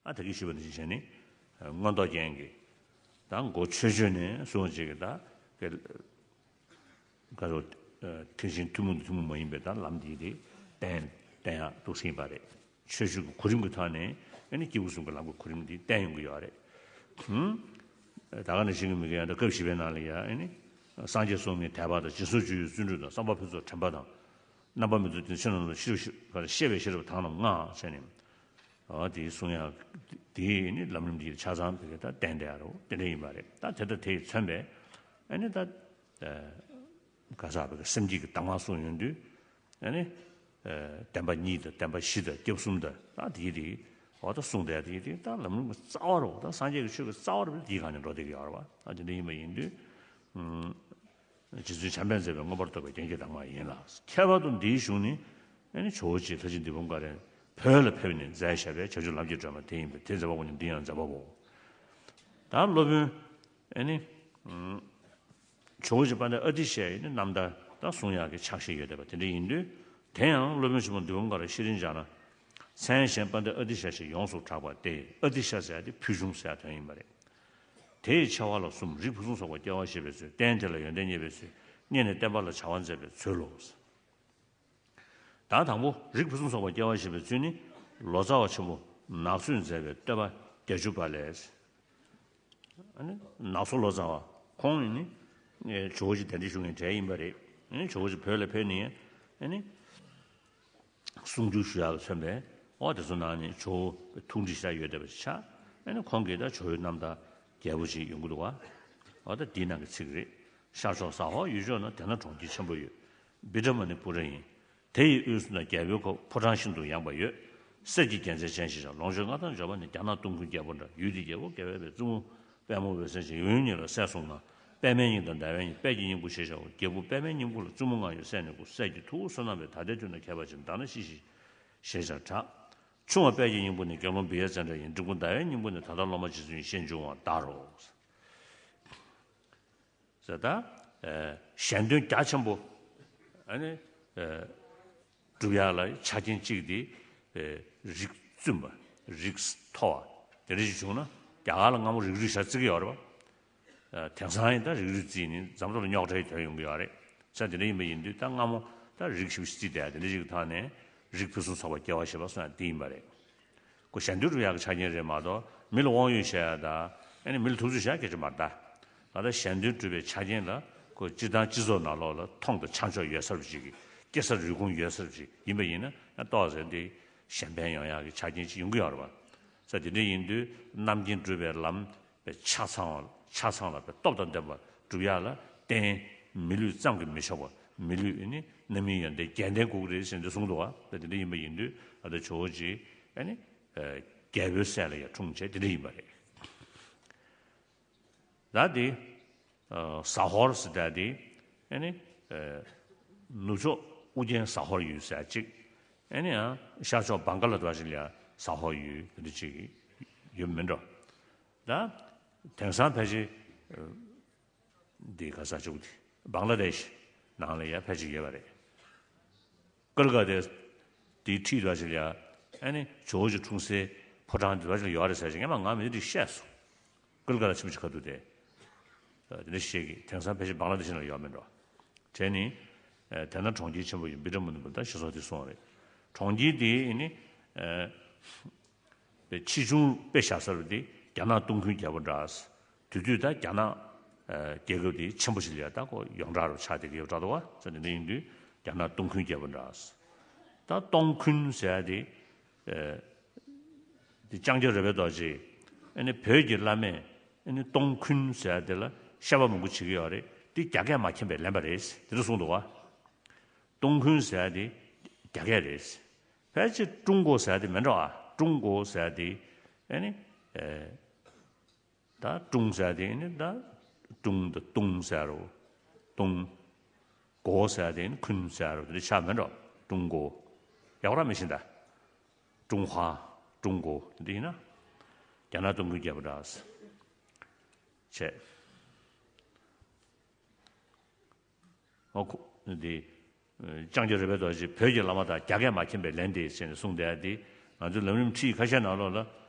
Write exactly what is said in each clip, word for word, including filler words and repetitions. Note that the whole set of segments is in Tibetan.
ཨ་ད་གིན་ཞུས་པ་ནང་བཞིན་བྱས་ནས་མངོན་རྟོགས་རྒྱན་གྱི་ད་མགོ་ཆོས་སྤྱོད་ནས་བཟུང་བྱས་ཀྱི་ད་ག་རེ་ཐེག་ཆེན་ཐུན་མོང་དང་ཐུན་མོང་མ་ཡིན་པའི་ད་ལམ་འདི་དེ་བསྟན་བསྟན་ཡག་འདུག་ཟིན་པ་རེད། ཆོས་སྤྱོད་ཀྱི་གོ་རིམ་གྱི་ཐོག་ནས་ཨ་ནི་སྐྱེས་བུ་གསུམ་གྱི་ལམ་གྱི་གོ་རིམ་འདི་བསྟན་ཡོང་གི་ཡོད་རེད། ཧུམ། ད་ག་ནང་བཞིན་གྱི་མི་གི་ཡང་ད་སྐབས་བཞི་པའི་ནང་ལ་ཡང་ཨ་ནི་སངས་རྒྱས་གསུང་གི་དད་པ་དང་། སྦྱིན་སོགས་སྤྱོད་ཡུལ་བརྩོན་འགྲུས་དང་། བསམ་པ་ཕུན་ཚོགས་དྲན་པ་དང་། རྣམ་པར་མི་རྟོག་དེ་ཕྱིར་ནང་དུ་ཤེས་ཤེས་པའི་ཤེས་རབ་དག་རྣམས་ལྔ་བྱས་ནས། ཨ་དེའི་གསུང་ཡག་དེའི་ནི་ལམ་རིམ་འདི་ཆ་ཚང་བོད་ཀྱི་ད་བསྟན་བསྡད་རོ་དེ་འདྲ་ཡིན་པ་རེད། ད་དེ་ལྟར་དེས་མཚོན་པའི་ཨ་ནི་ད་ག་ས་བོད་ཀྱི་སེམས་བསྐྱེད་ཀྱི་གདམས་ངག་གསུངས་ཡོང་དུས་ཨ་ནི་བདེན་པ་གཉིས་དང་བདེན་པ་བཞི་དང་སྐྱབས་གསུམ་དང་ད་དེའི་དེ་འོ་ད་གསུངས་བསྡད་དེ་དེ་ད་ལམ་རིམ་གྱི་རྩ་བ་རོ། ད་སངས་རྒྱས་ཀྱི་ཆོས་ཀྱི་རྩ་བ་རོ་དེའི་སྒང་ནས་འགྲོ་བསྡད་ཀྱི་ཡོད་རེད་བ། ད་དེ་འདྲ་ཡིན་པ་ཡིན་དུས། རྗེ་བཙུན་བྱམས་པས་མཛད་པའི་མངོན་པར་རྟོགས་པའི་རྒྱན་གྱི་གདམས་ངག་ཡིན་ལ། ཁྱད་པར་དུ་འདིའི་གཞུང་ནི་ཨ་ནི་ཇོ་བོ་རྗེ་ལྷ་རྗེ་འདི་འབུམ་དཀར་བོད་ལ་ཕེབས་ནས་མཛད་བཞག་པའི་བྱང་ཆུབ་ལམ་གྱི་སྒྲོན་མ་དེ་ཡིན་པས་དེ་མཛད་པ་པོ་ནི་འདི་ཡང་མཛད་པ་པོ། ད་སློབ་དཔོན་ཨ་ནི་ཇོ་བོ་རྗེ་དཔལ་ལྡན་ཨ་ཏི་ཤ་ཡི་ནི་རྣམ་ཐར་ད་གསུང་ཡག་གི་ཕྱག་བཞེས་ཡོད་བསྡད་པ་དེ་འདྲ་ཡིན་དུས། དེ་ཡང་སློབ་དཔོན་ཆེན་པོ་འདི་འབུམ་དཀར་བའི་ཤེས་རིག་སྦྱངས་ན། མཚན་གཞན་དཔལ་ལྡན་ཨ་ཏི་ཤ་ཞེས་ཡོངས་སུ་གྲགས་པ་སྟེ། ཨ་ཏི་ཤ་ཟེར་ཡ་དེ་ཕུལ་བྱུང་ཟེར་ཡ་དོན་ཡིན་པ་རེད། དེ་ཡི་ཆེ་བ་ལ་གསུམ། རིགས་ཕུན་སུམ་ཚོགས་པ་སྐྱེ་བར་བཞེད་པའི་ཚུལ། རྟེན་དེ་ལ་ཡོན་ཏན་བརྙེས་པའི་ཚུལ། བརྙེས་ནས་བསྟན་པ་ལ་བྱ་བ་མཛད་པའི་ཚུལ་ལོ། ད་དང་པོ་རིགས་ཕུན་སུམ་ཚོགས་པ་སྐྱེ་བར་བཞེད་པའི་ཚུལ་ནི། ལོ་ཙཱ་བ་ཆེན་པོ་ནག་ཚོས་མཛད་པའི་བསྟོད་པ་བརྒྱད་ཅུ་པ་ལས། ཨ་ནི་ནག་ཚོ་ལོ་ཙཱ་བ་ཁོང་ནི་ཇོ་བོ་རྗེ་གདན་འདྲེན་ཞུ་མཁན་གྲས་ཡིན་པ་རེད། ཨ་ནི་ཇོ་བོ་རྗེ་བོད་ལ་ཕེབས་ནས་ཨ་ནི། གསུང་ཆོས་ཞུ་ཡག་ལ་མཚོན་པའི་འོ་དེ་ཚོ་ནང་ནས་ཇོ་བོ་ཐུགས་འདྲི་ཞེ་དྲག་ཡོད་བསྡད་པ་ཞིག་ཆགས། ཨ་ནི་ཁོང་གིས་ད་ཇོ་བོའི་རྣམ་ཐར་རྒྱས་པོ་ཞིག་ཡོང་གི་འདུག་བ། འོ་ད་འདིའི་ནང་གི་ཚིག་རེད། ཤར་ཕྱོགས་ཟ་ཧོར་ཡུལ་ཕྱོགས་ན། དེ་ན་གྲོང་ཁྱེར་ཆེན་པོ་ཡོད། བི་ཀྲ་མ་ཎི་པུ་ར་ཡིན། དེ་ཡི་དབུས་སུ་ན་རྒྱལ་པོའི་ཁབ། ཕོ་བྲང་ཤིན་ཏུ་ཡངས་པ་ཡོད། གསེར་གྱི་རྒྱལ་མཚན་ཅན་ཞེས་བྱ། ལོངས་སྤྱོད་མངའ་ཐང་འབྱོར་པ་ནི། རྒྱ་ནག་ཏུང་ཁུན་རྒྱལ་པོ་འདྲ། ཡུལ་དེའི་རྒྱལ་པོ་རྒྱལ་བའི་བཙུན་མོ། པདྨོ་འོད་ཟེར་ཞིང་ཡོན་ཉིད་ལ་སྲས་གསུམ་ན། པདྨའི་སྙིང་དང་ཟླ་བའི་སྙིང་། དཔལ་གྱི་སྙིང་པོ་ཞེས་བྱའོ། རྒྱལ་བུ་པདྨའི་སྙིང་པོ་ལ། བཙུན་མོ་ལྔ་ཡོད་སྲས་ནི་དགུ། སྲས་ཀྱི་ཐུ་བོ་བསོད་ནམས་པས། ད་ལྟའི་དུས་ན་ཁྱད་པར་ཅན། དྷ་ན་ཤྲཱི་ཞེས་བྱར་གྲགས། ཆུང་བ་དཔལ་གྱི་སྙིང་པོ་ནི། དགེ་སློང་བི་ཡ་ཙནྡྲ་ཡིན། འབྲིང་པོ་ཟླ་བའི་སྙིང་པོ་ནི། ད་ལྟ་སློབ་མ་རྗེ་བཙུན་ཡེ་ཤེས་འབྱུང་བ་ལྟར་རོ། ཟེར་ད། ཨེ་གཞན་དོན་རྒྱ་ཆེན་པོ་ཨ་ནི་ཨེ་སྒྲུབ་ཡག་ལ་ཆ་རྐྱེན་གཅིག་དེ་ཨེ་རིགས་བཙུན་པ། རིགས་མཐོ་བ་དེ་འདྲ་ཞིག་བྱུང་ན། རྒྱ་གར་ལ་སྔ་མོ་རིགས་རུས་ཞེས་བརྩི་གི་ཡོད་རེད་པ། ཨེ་དེང་སང་ཡིན་ད་རིགས་རུས་བརྩིས་ནས་འཛམ་བུ་གླིང་ལ་རྙོག་དྲའི་དོན་ཡོང་གི་ཡོད་རེད། ས་དེ་འདྲ་ཡིན་པ་ཡིན་དུས་ད་སྔ་མོ་ད་རིགས་ཞིག་བརྩིས་ཏེ་དེ་འདྲ་ཞིག་གི་ཐོག་ནས་རིགས་ཕུན་སུམ་ཚོགས་པ་སྐྱེ་བ་ཞེས་པ་གསུངས་ཡག་དེ་ཡིན་པ་རེད། ཁོ་གཞན་དོན་སྒྲུབ་ཡག་གི་ཆ་རྐྱེན་རེད་མ་གཏོགས། མི་ལ་དབང་ཡོད་བཤད་ཡག་དང་། ཨ་ནི་མི་ལ་ཐུབ་ཚོད་བཤད་ཡག་སྐད་ཆ་མ་རེད་ད། ད་ལྟ་གཞན་དོན་སྒྲུབ་པའི་ཆ་རྐྱེན་ལ་ཁོ་སྤྱིར་བཏང་སྤྱི་ཚོགས་ནང་ལོགས་ལ་མཐོང་དང་བྱང་ཕྱོགས་ཡོད་ས་རུ་ཅིག་གི། སྐྱེ་ས་རུས་ཁུངས་ཡོད་ས་རུ་ཅིག་ཡིན་པ་ཡིན་ན། ཡང་ཏོག་ཙམ་དེ་གཞན་ཕན་ཡོང་ཡག་གི་ཆ་རྐྱེན་ཅིག་ཡོང་གི་ཡོད་རེད་པ། ས་དེ་འདྲ་ཡིན་དུས་རྣམ་མཁྱེན་སྒྲུབ་པའི་ལམ་པའི་ཆ་ཚང་བ། ཆ་ཚང་ལ་པའི་སྟོབས་དང་ལྡན་པ་སྒྲུབ་ཡག་ལ་བརྟེན། མི་ལུས་ཙམ་གྱིས་མི་ཆོག་པ། མི་ལུས་ནི་རྣམ་སྨིན་ཡོན་ཏན་བརྒྱད་ལྡན་དགོས་ཀྱི་རེད་ཟེར་འདི་གསུངས་འདུག་བ། ད་དེ་འདྲ་ཡིན་པ་ཡིན་དུས་ཨ་ད་ཇོ་བོ་རྗེ་ཨ་ནི་རྒྱལ་པོའི་སྲས་ལ་ཡང་འཁྲུངས་བྱས་དེ་འདྲ་ཡིན་པ་རེད། ད་དེ་ཟ་ཧོར་ཟེར་ད་དེ་ཨ་ནི་ནུབ་ཕྱོགས་ཨུ་རྒྱན་ཟ་ཧོར་ཡུལ་ཟེར་གཅིག་ཨ་ནི་ཡང་ཤར་ཕྱོགས་བང་ག་ལ་དེ་བ་ཞིག་ལ་ཡང་ཟ་ཧོར་ཡུལ་དེ་འདྲ་ཅིག་ཡོད་མིན་འགྲོ། ད་དེང་སང་ཕལ་ཆེར་འདི་ག་ས་ཆུ་དེ་བང་ལ་དེ་ཤི་ནང་ལ་ཡང་ཕལ་ཆེར་ཡོད་པ་རེད། ཀལ་ཀ་དེ་དེའི་འཁྲིས་དེ་བ་ཞིག་ལ་ཡང་ཨ་ནི་ཇོ་བོ་རྗེ་འཁྲུངས་སའི་ཕོ་བྲང་དེ་བ་ཞིག་ལ་ཡོད་རེད་ཟེར་ཞིག་ངས་མ་ང་མི་འདི་བཤད་སོང་། ཀལ་ཀ་ལ་ཆེན་པོ་ཅིག་ཁ་ཐུག་དེ། དེ་འདྲ་ཞིག་གི་དེང་སང་ཕལ་ཆེར་བང་ལ་དེ་ཤི་ནང་ཡོད་མིན་འགྲོ། བྱས་ནི། དེ་ན་གྲོང་ཁྱེར་ཆེན་པོ་ཡིན། བི་ཀྲ་མ་ཎི་པུ་ར་ད་ཞེས་སོགས་དེ་གསུངས་རེད། གྲོང་ཁྱེར་དེ་ནི། པའི་ཆེ་ཆུང་དཔེ་བཞག་ས་རུ་དེ་རྒྱ་ནག་ཏུང་ཁུན་རྒྱལ་པོ་འདྲ། དེ་དུས་ད་རྒྱ་ནག་རྒྱལ་ཁབ་དེ་ཆེན་པོ་ཞིག་ལ་ཡང་ད་ཁོ་ཡོངས་གྲགས་རུ་ཆགས་བསྡད་ཀྱི་ཡོད་འདྲ་འདུག་བ། ས་དེ་འདྲ་ཡིན་དུས་རྒྱ་ནག་ཏུང་ཁུན་རྒྱལ་པོ་འདྲ། ད་ཏུང་ཁུན་ཟེར་ཡ་དེ་དེ་ལྕང་སྐྱ་རོལ་པའི་རྡོ་རྗེ་ཨ་ནི་བོད་ཀྱི་བླ་མས་ཨ་ནི་ཏུང་ཁུན་ཟེར་ཡ་དེ་ལ་བཤད་པ་མང་པོ་བྱེད་ཀྱི་ཡོད་རེད། དེ་རྒྱ་སྐད་མ་མཁྱེན་པས་ལན་པ་རེད་དེ་འདྲ་གསུངས་འདུག་བ། ཏུང་ཁུན་ཟེར་ཡ་དེ་རྒྱ་སྐད་རེད། ཕལ་ཆེར་ཀྲུང་གོ་ཟེར་ཡ་དེ་མིན་འགྲོ་ཨ། ཀྲུང་གོ་ཟེར་ཡ་དེ་ཨ་ནི་ཨེ་ད་ཀྲུང་ཟེར་ཡ་དེ་ཨ་ནི་ད་ཀྲུང་དང་ཏུང་ཟེར་རོ། ཏུང་། གོ་ཟེར་ཡ་དེ་ཨ་ནི་ཁུན་ཟེར་རོ། དེ་འདྲ་ཆགས་མིན་འགྲོ། ཀྲུང་གོ་ཡག་པོ་ར་མི་ཤེས་ད། ཀྲུང་ཧྭ། ཀྲུང་གོ་དེ་འདྲ་ཡིན་ན་རྒྱ་ནག་ཏུང་ཁུན་རྒྱལ་པོ་འདྲ་བྱས། ཨོ་ཁོ་འདི་ལྕང་སྐྱ་རོལ་པའི་རྡོ་རྗེ་བོད་ཀྱི་བླ་མ་དང་རྒྱ་སྐད་མ་མཁྱེན་པའི་ལན་དེ་ཟེར་ནས་གསུངས་བསྡད་དེ། ང་ཚོའི་ལམ་རིམ་ཁྲིད་ཁ་ཤས་ནང་ལོགས་ལ།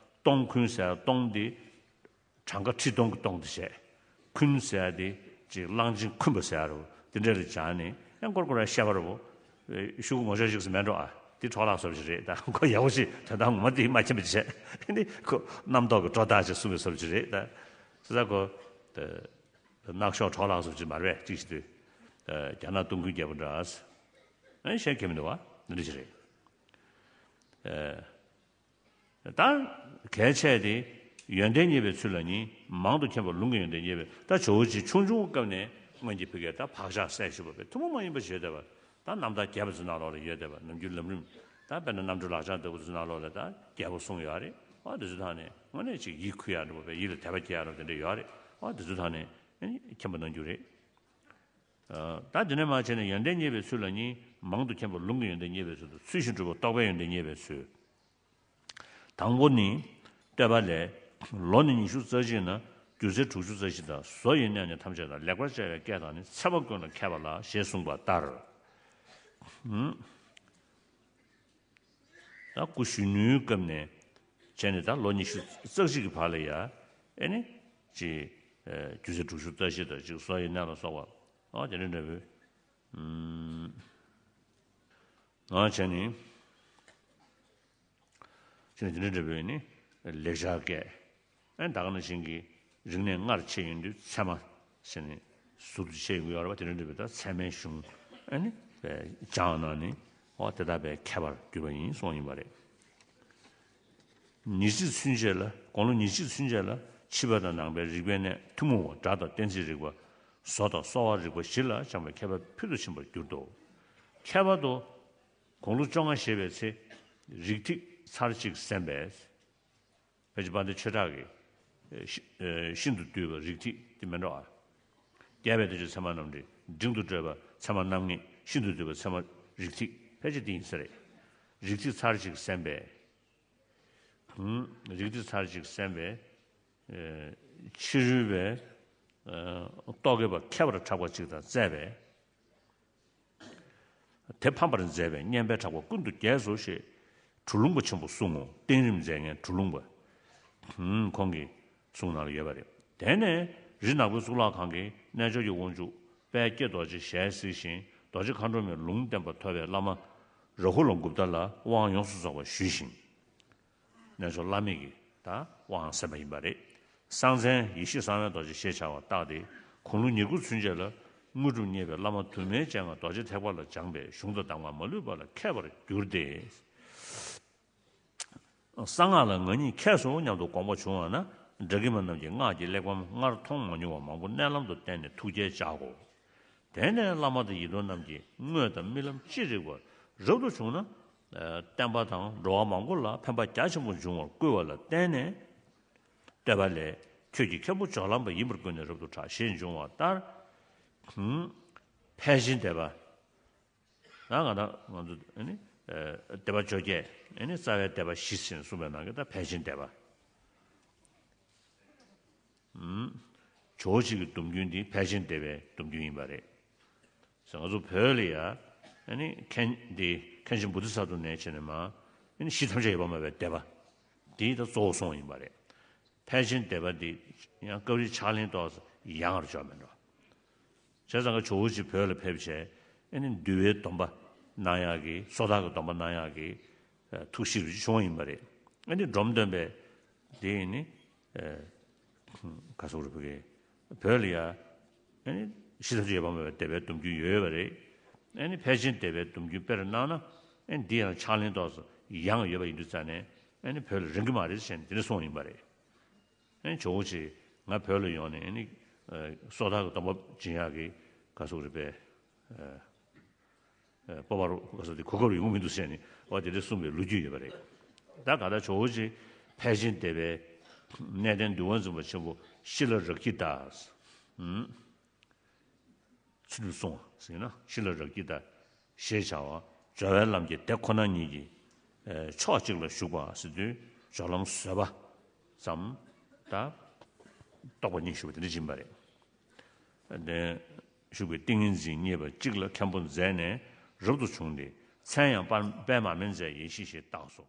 སྟོང་ཁུན་ཟེར་སྟོང་འདི་གྲངས་ཀ་ཁྲི་སྟོང་གི་སྟོང་དེ་བྱས། ཁུན་ཟེར་དེ་ཅིག་གླང་ཆེན་ཁུན་པ་ཟེར་རོ་དེ་འདྲ་ལ་སྦྱར་ནས་ཡང་སྐོར་སྐོར་ར་བཤད་པ་རོ། ཤུ་གུ་མོ་ཤོ་ཞིག་སུ་མེད་འགྲོ་ཨ། དེ་འཕྲོ་བརླག་བཟོ་བ་ཞིག་རེད་ད། ཁོ་ཡག་པོ་ཞིག་དོན་དག་ངོ་མ་དེ་མ་མཁྱེན་པ་བྱས་ནི་ཁོ་རྣམ་རྟོག་གི་སྒྲོ་བཏགས་ཅིག་གསུངས་པའི་བཟོ་བ་ཞིག་རེད་ད། ས་ས་ཁོ། ནག་ཤོག་འཕྲོ་བརླག་བཟོ་བ་ཞིག་མ་རེད་ཅིག་ཞིག་དུས། རྒྱ་ནག་སྟོང་ཁུན་རྒྱལ་པོ་འདྲ། ཨ་ནི་བཤད་མཁན་མི་འདུག་བ་འདི་འདྲ་ཞིག་རེད། ད་གལ་ཆེ་དེ་ཡོན་ཏན་རྙེད་པའི་ཚུལ་ལ་ནི་མང་དུ་མཁྱེན་པ་ལུང་གི་ཡོན་ཏན་རྙེད་པའི་ད་ཇོ་བོ་རྗེ་ཆུང་ཆུང་སྐབས་ནས་སྔོན་གྱི་ཕ་གིར་ད་བག་ཆགས་སད་ཞུ་བ་བས་ཐུན་མོང་མ་ཡིན་པ་བྱེད་བསྡད་པ་ད་རྣམ་ཐར་རྒྱས་པ་ཚོའི་ནང་ལོགས་ལ་ཡོད་བསྡད་པ་ནམ་རྒྱུན་ལམ་རིམ་ད་དཔེར་ན་རྣམ་གྲོལ་ལག་བཅངས་ལྟ་བུ་ཚོའི་ནང་ལོགས་ལ་ད་རྒྱས་པོ་གསུངས་ཡོད་རེད། ཨ་དེ་ཚོའི་ཐོག་ནས་དངོས་གནས་ཅིག་ཡིད་ཁུ་ཡག་འདྲ་བོ་བས་ཡིད་ལ་དད་པ་སྐྱེ་ཡག་འདྲ་བོ་དེ་འདྲ་ཡོད་རེད། ཨ་དེ་ཚོའི་ཐོག་ནས་མཁྱེན་པ་གནང་རྒྱུ་རེད། ད་དེ་ནས་མར་བྱས་ནས་ཡོན་ཏན་རྙེད་པའི་ཚུལ་ལ་ནི་མང་དུ་མཁྱེན་པ་ལུང་གི་ཡོན་ཏན་རྙེད་པའི་ཚུལ་དང་ཚུལ་བཞིན་སྒྲུབ་པ་རྟོགས་པའི་ཡོན་ཏན་རྙེད་པའི་ཚུལ། དང་པོ་ནི། བསྟོད་པ་ལས། ལོ་ནི་ཉི་ཤུ་རྩ་གཅིག་ན་རྒྱུ་ཚེ་དྲུག་ཅུ་རྩ་བཞི་དང་བཟོ་ཡི་གནས་ནི་ཐམས་ཅད་དང་ལེགས་པར་བྱ་བའི་སྐད་དང་ནི་ཚེ་བ་ཀུན་ལ་མཁས་པ་ལ་ཞེས་གསུངས་པ་ལྟར། ད་སྐུ་གཞོན་ནུའི་སྐབས་ནས་བྱས་ནས་ད་ལོ་ཉི་ཤུ་རྩ་གཅིག་གི་བར་ལ་ཡ་ཨེ་ནི་ཅི་རྒྱུ་ཚེ་དྲུག་ཅུ་རྩ་བཞི་དང་ཅིག་བཟོ་ཡི་གནས་ལ་སོགས་པ་ཨ་དེ་འདྲ་འདྲ་བོའི་ང་བྱས་ནི་ཅི་ནི་དེ་འདྲ་འདྲ་བོའི་ནི་ལེགས་སྦྱར་སྐད། ཨ་ནི་ད་ག་ནང་བཞིན་གྱི་རིག་གནས་སྔར་ཆད་ཡོང་དུས་ཚད་མ་ཟེར་ནས་ཟུར་དུ་ཆད་ཡོང་གི་ཡོད་རེད་བ། དེ་འདྲ་འདྲ་བའི་ད་ཚད་མའི་གཞུང་ཨ་ནི་སྦྱངས་གནང་ནས་ཨོ་དེ་དག་པའི་མཁས་པར་གྱུར་པ་ཡིན་གསུངས་ཡིན་པ་རེད། ཉི་ཚེ་ཚུན་ཆད་ལ་དགུང་ལོ་ཉི་ཚེ་ཚུན་ཆད་ལ་ཕྱི་པ་དང་ནང་པའི་རིག་པའི་གནས་ཐུན་མོང་བ་སྒྲ་དང་གཏན་ཚིགས་རིག་པ་བཟོ་དང་གསོ་བ་རིག་པ་བཞི་ལ་སྦྱངས་པའི་མཁས་པ་ཕུལ་དུ་ཕྱིན་པར་གྱུར་ཏོ། ཁྱད་པར་དུ་དགུང་ལོ་བཅོ་ལྔ་བཞེས་པའི་ཚེ་རིགས་ཐིགས་ཚར་གཅིག་གསན་པས། ཕལ་ཆེར་དཔལ་ལྡན་ཆོས་གྲགས་ཀྱི་ཤིན་ཤིན་ཏུ་བཏུས་པ་རིགས་ཐིགས་དེ་མིན་འགྲོ་ཨ། རྒྱས་པའི་བསྟན་བཅོས་ཚད་མ་རྣམ་འགྲེལ་འབྲིང་དུ་བཀྲོལ་བ་ཚད་མ་རྣམ་ངེས་ཤིན་ཏུ་བཏུས་པ་ཚད་མ་རིགས་ཐིགས་ཕལ་ཆེར་དེ་ཡིན་ས་རེད། རིགས་ཐིགས་ཚར་གཅིག་གསན་པས། རིགས་ཐིགས་ཚར་གཅིག་གསན་པས། ཕྱི་རོལ་པའི་རྟོག་གེ་པ་མཁས་པར་གྲགས་པ་གཅིག་དང་བཙལ་བས། དེ་ཕམ་པར་མཛད་པས་སྙན་པའི་གྲགས་པ་ཀུན་ཏུ་རྒྱས་སོ་ཞེས་གྲུ་ལུང་པ་ཆེན་པོ་གསུང་ངོ་། གཏིང་རིམ་མཛད་མཁན་གྲུ་ལུང་པ་ཁོང་གི་གསུང་ནང་ལ་ཡོད་པ་རེད། དེ་ནས་རི་ནག་པོའི་གཙུག་ལག་ཁང་གི་རྣལ་འབྱོར་གྱི་དབང་ཕྱུག་དཔལ་ཀྱེ་རྡོ་རྗེ་ཞལ་གཟིགས་ཤིང་རྡོ་རྗེ་མཁའ་འགྲོ་མའི་ལུང་བསྟན་པ་ཐོབ་པའི་བླ་མ་རཱ་ཧུ་ལ་གུཔྟ་ལ་དབང་ཡོངས་སུ་རྫོགས་པ་ཞུས་ཤིང་། རྣལ་འབྱོར་བླ་མེད་ཀྱི་ད་དབང་གསན་པ་ཡིན་པ་རེད། གསང་མཚན་ཡེ་ཤེས་གསང་བའི་རྡོ་རྗེ་ཞེས་བྱ་བ་བཏགས་ཏེ་དགུང་ལོ་ཉེར་དགུ་ཚུན་ཆད་ལ་དངོས་གྲུབ་བརྙེས་པའི་བླ་མ་དུ་མའི་སྤྱན་སྔར་རྡོ་རྗེ་ཐེག་པ་ལ་སྦྱངས་པས་གཞུང་དང་གདམས་ངག་མ་ལུས་པ་ལ་མཁས་པར་གྱུར་ཏེ། གསང་སྔགས་ལ་ང་ཉིད་མཁས་སོ་སྙམ་དུ་དགོངས་པ་བྱུང་བ་ན་འདྲ་མཁྱེན་པ་རྣམས་ཀྱིས་སྔགས་ཀྱི་གླེགས་བམ་སྔར་མཐོང་མ་མྱོང་བ་མང་པོ་མནལ་ལམ་དུ་བསྟན་ནས་ཐུགས་བསྐྱེད་བཅག་གོ། དེ་ནས་བླ་མ་དང་ཡིད་འོང་རྣམས་ཀྱིས་དངོས་དང་རྨི་ལམ་ཅི་རིགས་པ་རབ་ཏུ་བྱུང་ན། བསྟན་པ་དང་འགྲོ་བ་མང་པོ་ལ་ཕན་པ་རྒྱ་ཆེན་པོ་འབྱུང་བར་བསྐུལ་བ་ལ་བརྟེན་ནས། བསྟོད་པ་ལས། ཁྱོད་ཀྱིས་མཁན་པོ་སྦྱོར་ལམ་པ་ཡིན་པར་བསྐུལ་ནས་རབ་ཏུ་གྲགས་ཞེས་འབྱུང་བ་ལྟར། ཕལ་ཆེན་སྡེ་པ། ང་ང་དང་ང་ཚོ་ཨ་ནི་སྡེ་པ་བཅོ་བརྒྱད་ཨ་ནི་རྩ་བའི་སྡེ་པ་བཞི་ཟེར་ནས་གསུངས་པའི་ནང་གི་ད་ཕལ་ཆེན་སྡེ་པ། ཇོ་བོ་རྗེ་གི་སྡོམ་རྒྱུན་འདི་ཕལ་ཆེན་སྡེ་པའི་སྡོམ་རྒྱུན་ཡིན་པ་རེད། ང་ཚོ་བོད་ལ་ཡ་ཨ་ནི་མཁན་འདི་མཁན་ཆེན་བོ་དྷི་ས་ཏྭ་ནས་བྱས་ནས་མ་ཨ་ནི་གཞི་ཐམས་ཅད་ཡོད་པར་སྨྲ་བའི་སྡེ་པ་འདི་ད་གཙོ་བོ་སོང་ཡིན་པ་རེད། ཕལ་ཆེན་སྡེ་པ་འདི་ཡང་སྐབས་རེ་ཕྱག་ལེན་ཏོག་ཙམ་ཡང་བར་འཇོག་མེད་འགྲོ། བྱས་ཙང་ཀ་ཇོ་བོ་རྗེ་བོད་ལ་ཕེབས་བྱས་ཨ་ནི་འདུལ་བའི་སྡོམ་པ་གནང་ཡག་གི་སོ་ཐར་གྱི་སྡོམ་པ་གནང་ཡག་གི་ཐུགས་གཤིས་རུ་བྱུང་བ་ཡིན་པ་རེད། ཨ་ནི་འབྲོམ་སྟོན་པས་དེ་ཡིན་ནི་ག་སོག་རུ་ཕུ་གེ་བོད་ལ་ཡ་ཨ་ནི་གཞི་ཐམས་ཅད་ཡོད་པར་སྨྲ་བའི་སྡེ་པའི་སྡོམ་རྒྱུན་ཡོད་པ་རེད། ཨ་ནི་ཕལ་ཆེན་སྡེ་པའི་སྡོམ་རྒྱུན་དཔེར་གནང་ན་ཨ་ནི་འདི་ཡང་ཕྱག་ལེན་ཏོག་ཙམ་ཡང་ཡོད་པ་ཡིན་དུས་ཙང་ནས་ཨ་ནི་བོད་ལ་རན་གྱི་མ་རེད་ཟེར་ནས་དེ་འདྲ་གསུངས་ཡིན་པ་རེད། ཨ་ནི་ཇོ་བོ་རྗེ་ང་བོད་ལ་ཡོང་ནས་ཨ་ནི་སོ་ཐར་གྱི་སྡོམ་པ་སྦྱིན་ཡག་གི་ག་སོག་རེད་པས། སྤོབས་པ་རུ་ག་སོག་དེ་གོ་སྐབས་ཡོང་གི་མི་འདུག་ཟེར་ནས་འོ་དེ་འདྲ་གསུངས་པའི་ལོ་རྒྱུས་ཡོད་པ་རེད། ད་ག་ད་ཇོ་བོ་རྗེ་ཕལ་ཆེན་སྡེ་པའི་གནས་བརྟན་འདུལ་བ་འཛིན་པ་ཆེན་པོ་ཤི་ལ་ར་ཀི་ཏ། ཚུལ་ཁྲིམས་སྲུང་བ་ཟེར་ན་ཤི་ལ་ར་ཀི་ཏ་ཞེས་བྱ་བ་སྦྱོར་བའི་ལམ་གྱི་སྡེ་ཁོ་ན་ཉིད་ཀྱི་ཕྱོགས་གཅིག་ལ་ཞུགས་པ་ཟེར་དུས་སྦྱོར་ལམ་བཟོད་པ་ཙམ་ད་རྟོགས་པ་གཉིས་ཞུགས་པ་དེ་འདྲ་ཡིན་པ་རེད། དེ་ཞུགས་པའི་ཏིང་ངེ་འཛིན་རྙེད་པ་གཅིག་ལ་མཁན་པོ་མཛད་ནས་རབ་ཏུ་བྱུང་སྟེ་མཚན་ཡང་དཔལ་དཔལ་མར་མེ་མཛད་ཡེ་ཤེས་ཞེས་བཏགས་སོ།